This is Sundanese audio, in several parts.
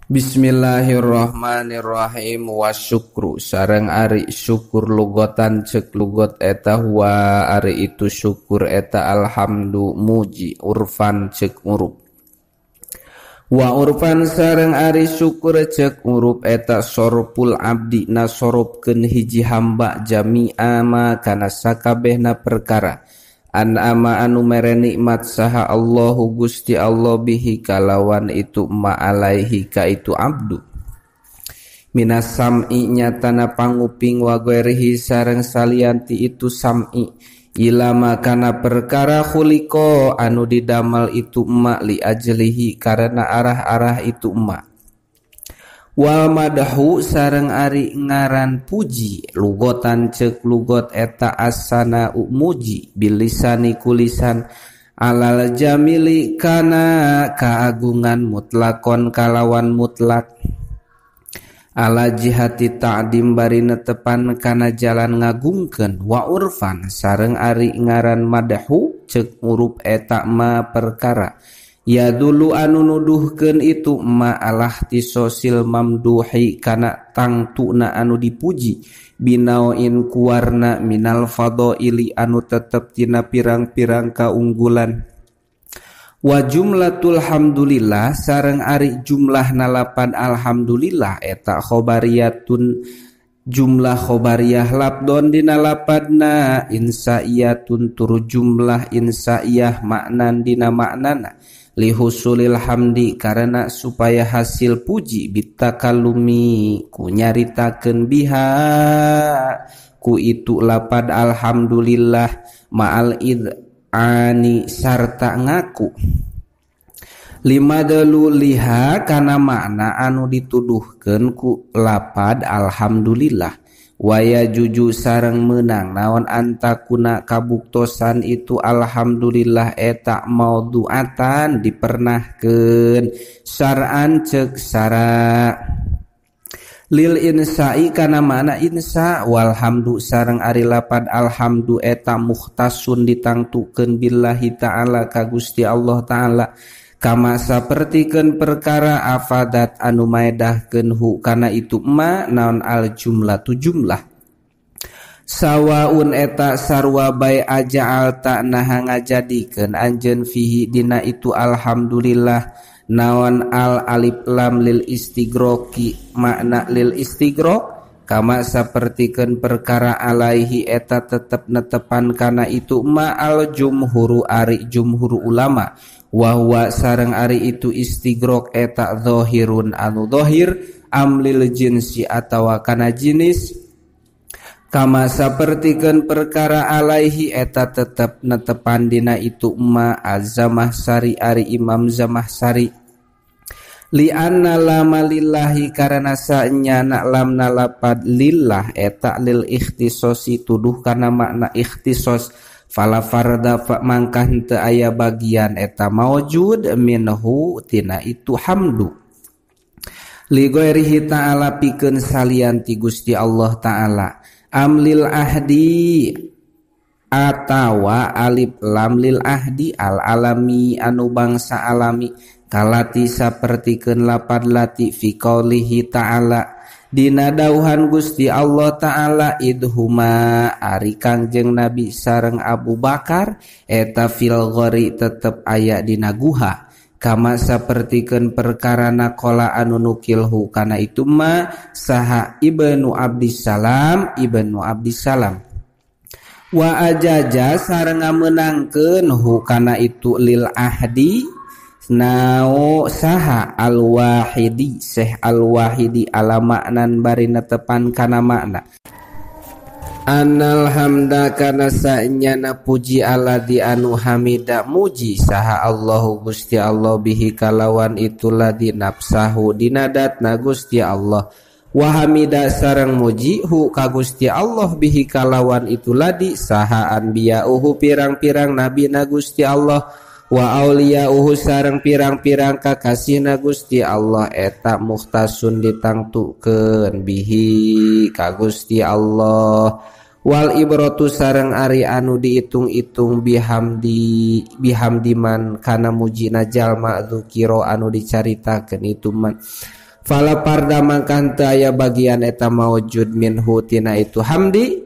Bismillahirrahmanirrahim. Wa syukru sareng ari syukur lugotan cek lugot eta huwa ari itu syukur eta alhamdu muji urfan cek urup. Wa urfan sareng ari syukur cek urup eta sorpul abdi na sorupkeun hiji hamba jami'a ma kana sakabehna perkara an'ama anu mere nikmat saha Allahu Gusti Allah bihi kalawan itu ma alaihi ka itu abdu minas sam'i nyatana panguping wa ghairihi sareng salianti itu sam'i ilama kana perkara khuliqa anu didamel itu ma li ajlihi karena arah-arah itu ma. Wal madahu sareng ari ngaran puji lugotan cek lugot eta asana muji bilisani kulisan alal jamili kana kaagungan mutlakon kalawan mutlak ala jihati ta'dim bari netepan kana jalan ngagungkeun wa urfan sareng ari ngaran madahu cek urup eta ma perkara ya dulu anu nuduhkeun itu ma alah tisosil mamduhi kana tangtuna anu dipuji binaoin kuwarna minal fadaili anu tetep tina pirang-pirang kaunggulan. Wa jumlatul hamdulillah sareng ari jumlah nalapan alhamdulillah eta khobariyatun jumlah khobariyah labdon dina lapadna insaiyatun tur jumlah insaiyah maknan dina maknana lihusulil hamdi karena supaya hasil puji bitakalumi ku nyaritakeun biha ku itu lapad alhamdulillah ma'al id'ani sarta ngaku lima delu liha kana makna anu dituduhkeun ku lapad alhamdulillah waya juju sareng menang naon antakuna kabuktosan itu alhamdulillah eta maudhu'atan dipernahkeun syar'an cek sara lil insa'i kana makna insa walhamdu sareng ari lapad alhamdu eta mukhtasun ditangtukeun billahi ta'ala ka Gusti Allah ta'ala kama sapertikeun perkara afadat anu maedahkeun hu kana itu ma naon al jumlatu jumlah sawaun eta sarwa bae aja'al ta naha ngajadikeun anjeun fihi dina itu alhamdulillah naon al alif lam lil istigroki makna lil istigrok kama sapertikeun perkara alaihi eta tetep netepan kana itu ma al jumhuru ari jumhur ulama wa huwa sareng ari itu istigrok eta zahirun anu zahir amlil jinsi atawa kana jinis kama sapertikeun perkara alaihi eta tetep netepan dina itu ma azamah sari ari Imam Zamah Sari li anna lama lillahi karena saenyana lamna lapad lillah eta lil ikhtisosi tuduh kana makna ikhtisos fala farda fa mangkah teu aya bagian eta maujud minhu tina itu hamdu li ghairihi ta'ala pikeun salian ti Gusti Allah ta'ala amlil ahdi atawa alif lam lil ahdi al alami anu bangsa alami kalati sapertikeun lapad lati fi qaulihi ta'ala dina dauhan Gusti Allah ta'ala idhuma ari Kangjeng Nabi sareng Abu Bakar eta fil ghori tetep aya dina guha kama sapertikeun perkara naqala anu nukilhu kana itu ma saha Ibnu Abdissalam Ibnu Abdissalam wa ajaja sareng ngamenangkeun hu kana itu lil ahdi nao saha al-wahidi Syekh al-wahidi ala maknan bari netepan kana makna anal hamda kana sanyana puji alladzi anu hamida muji saha Allahu Gusti Allah bihi kalawan itu ladzi nafsahu dinadatna Gusti Allah wa hamida sareng muji hu ka Gusti Allah bihi kalawan itu ladzi saha anbiya'uhu pirang-pirang nabina Gusti Allah wa auliya'uhu sareng pirang-pirang kakasihna Gusti Allah eta mukhtasun ditangtukeun bihi ka Gusti Allah wal ibratu sareng ari anu diitung-itung bihamdi bihamdiman kana mujina jalma dzukira anu dicaritakeun itu man Fala parda mangkan teu aya bagian eta maujud minhu tina itu hamdi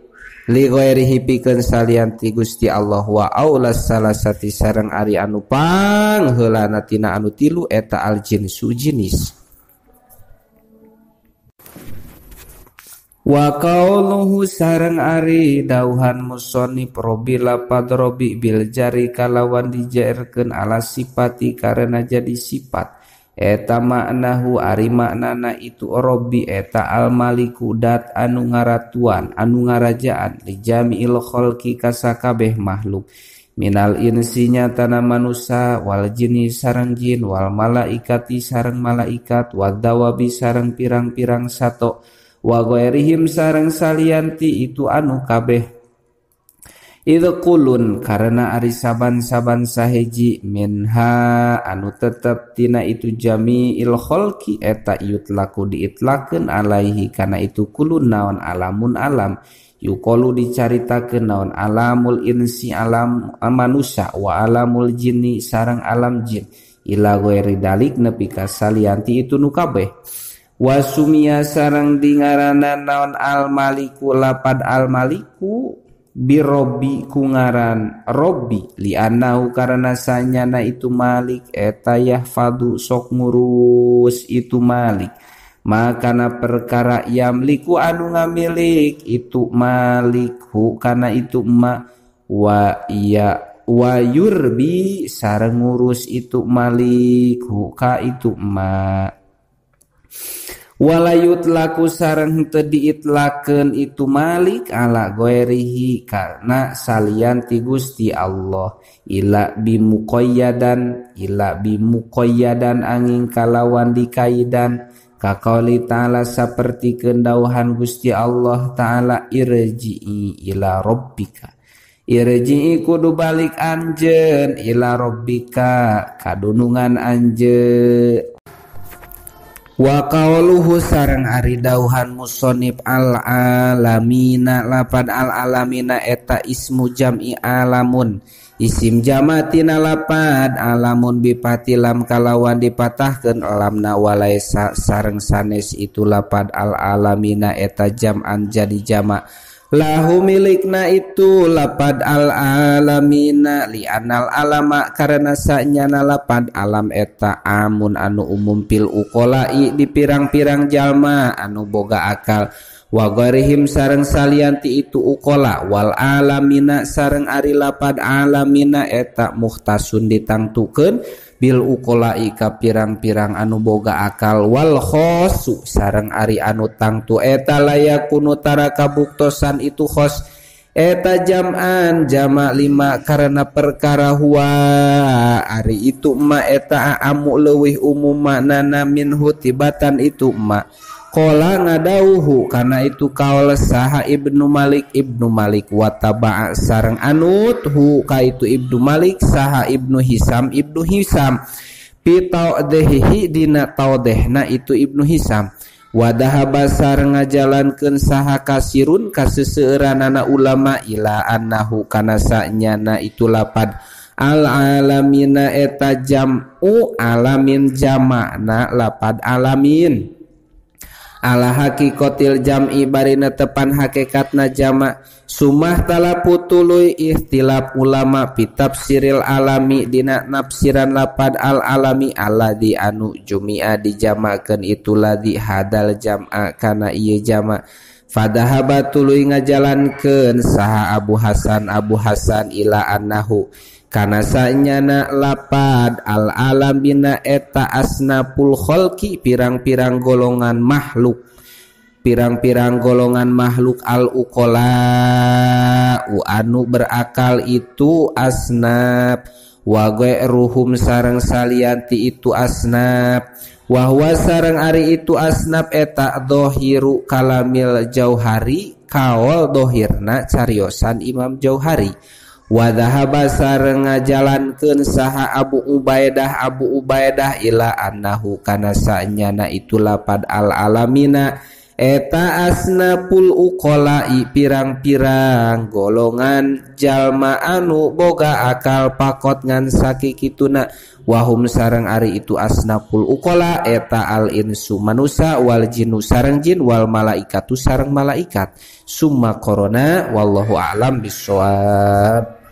li ghairihi pikeun salian ti Gusti Allah wa aulas salasati sareng ari anu pangheulana tina anu tilu eta al jinsu jinis. Wa qauluhu sareng ari dauhan musannif robi lapad robi bil jari kalawan dijairkeun ala sifati karena jadi sifat eta maknahu ari maknana itu robi eta al maliku dat anu ngaratuan anu ngarajaan li jami'il khalqi kasakabeh makhluk minal insi nyatana manusa wal jinni sareng jin wal malaikati sareng malaikat wadawabi sareng pirang-pirang sato wa ghairihim sareng salianti itu anu kabeh. Idz kulun karena ari saban-saban sahiji minha anu tetep tina itu jami'il khalqi eta yutlaku diitlakeun alaihi kana itu kulun naon alamun alam yuqalu dicaritakeun naon alamul insi alam manusa wa alamul jinni sareng alam jin ila ghairi dalik nepi ka salianti itu nu kabeh. Wasumia sareng dingaranan naon al maliku lapad al maliku birobi kungaran robi li'annahu karena sanyana itu malik eta yahfadu sok ngurus itu malik makana perkara yamliku anu ngamilik itu malikhu kana itu ma wa ya wa yurbi sareng ngurus itu malikhu ka itu ma. Walayut laku sareng henteu diitlakeun itu malik ala ghairihi kana salian ti Gusti Allah ila bimuqayyadan angin kalawan dikaidan kaqauli ta'ala saperti kendauhan Gusti Allah ta'ala irji'i ila rabbika irji'i kudu balik anjeun ila rabbika kadunungan anjeun. Wa qauluhu sareng ari dauhan musannif al alamina lapad al alamina eta ismu jam'i alamun isim jamatina lapad alamun bipati lam kalawan dipatahkeun lamna walaisa sareng sanes itu lapad al alamina eta jam'an jadi jama lahu milikna itu lapad al alamina li anal alama karena sanyana lapad alam eta amun anu umum pil uqolai di pirang-pirang jalma anu boga akal wa ghairihim sareng salianti itu uqola wal alamina sareng ari lapad alamina eta mukhtasun ditangtukeun bil uqolai ka pirang-pirang anu boga akal wal khosu sareng ari anu tangtu eta layakunu tara kabuktosan itu khos eta jam'an jama lima karena perkara huwa ari itu ma eta amu leuwih umum maknana minhu tibatan itu ma qala ngadauhu karena itu kaul saha Ibnu Malik wa taba'a sareng anut hu ka itu Ibnu Malik saha Ibnu Hisam pi taudehihi dina taudehna itu Ibnu Hisam wa dhahaba sareng ngajalankeun saha kasirun kaseseueuranana ulama ila annahu kana sanyana itu lapad al alamina eta jam'u alamin jama'na lapad alamin ala hakikotil jam'i barina tepan hakikatna jama sumah talapu tuluy ikhtilaf ulama pitafsiril alami dina nafsiran lapad al alami alladzi anu jumi'a dijamakeun itu ladzi hadal jam'a kana ieu jama fadahaba tuluy ngajalankeun saha Abu Hasan ila annahu kana sanyana lapad al alamina eta asnapul kholqi pirang-pirang golongan makhluk al uqala anu berakal itu asnap wa ghairuhum sareng salianti itu asnap wa huwa sareng ari itu asnap eta dhahiru kalamil jauhari kaol dohirna cariosan Imam Jauhari wa dhahaba sareng ngajalankeun saha Abu Ubaidah ila annahu kana sanyana itu lapad al alamina eta asnapul uqala'i pirang-pirang golongan jalma anu boga akal pakot ngan sakikituna wahum sareng ari itu asnapul uqala eta al insu manusa wal jinnu sareng jin wal malaikatu sareng malaikat summa korona wallahu a'lam bissawab.